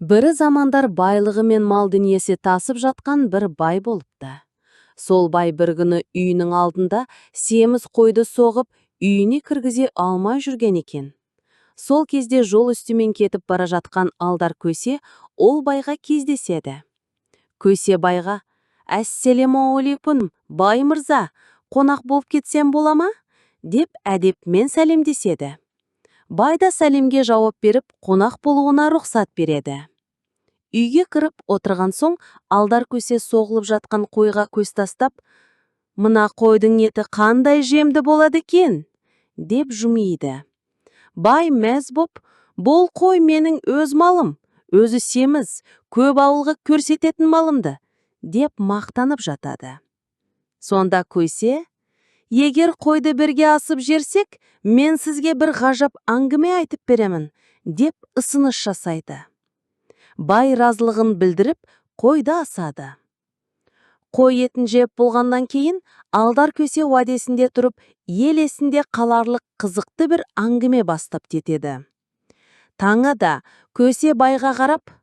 Бір замандар байлығы мен мал-дүниесі тасып жатқан бір бай болыпты. Сол бай бір күні үйінің алдында семіз қойды соғып, үйіне кіргізе алмай жүрген екен. Сол кезде жол үстімен кетіп бара жатқан Алдар көсе ол байға кездеседі. Көсе байға: «Әсселемуалейкум, бай мырза, қонақ болып кетсем бола ма?» – деп әдепмен сәлемдеседі. Бай да сәлемге жауап беріп, қонақ болуына рұқсат береді. Үйге кіріп отырған соң, Алдар көсе соғылып жатқан қойға көз тастап: «Мына қойдың еті қандай жемді болады екен?» – деп жымиды. Бай мәз боп: «Бұл қой менің өз малым, өзі семіз, көп ауылға көрсететін малымды», – деп мақтанып жатады. Сонда көсе: «Егер қойды бірге асып жерсек, мен сізге бір ғажап әңгіме айтып беремін», – деп ұсыныс жасайды. Бай разылығын білдіріп, қойды асады. Қой етін жеп болғаннан кейін Алдар көсе уәдесінде тұрып, ел есінде қаларлық қызықты бір әңгіме бастап кетеді. Таңда көсе байға қарап: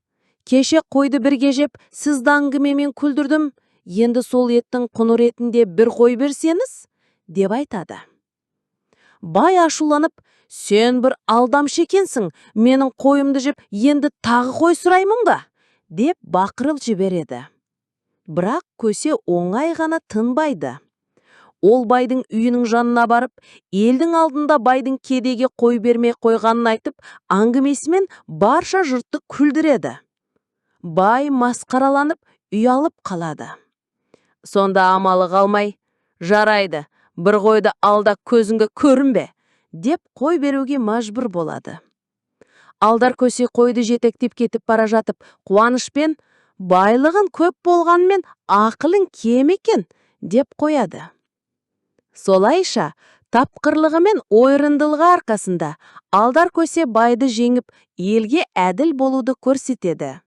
«Кеше қойды бірге жеп, сізді әңгімемен күлдірдім, енді сол еттің құны ретінде бір қой берсеңіз», – деп айтады. Бай ашуланып: «Сен бір алдамшы екенсің, менің қойымды жеп, енді тағы қой сұраймын ба?» – деп бақырып жібереді. Бірақ көсе оңай ғана тынбайды. Ол байдың үйінің жанына барып, елдің алдында байдың кедейге қой бермей қойғанын айтып, әңгімесімен барша жұртты күлдіреді. Бай масқараланып, ұялып қалады. Сонда амалы қалмай: «Жарайды, бір қойды ал да көзіңге көрінбе», – деп қой беруге мәжбүр болады. Алдар көсе қойды жетектеп кетіп бара жатып, қуанышпен: «Байлығың көп болғанмен, ақылың кем екен», – деп қояды. Солайша, тапқырлығы мен ойрындылығы арқасында Алдар көсе байды жеңіп, елге әділ болуды көрсетеді.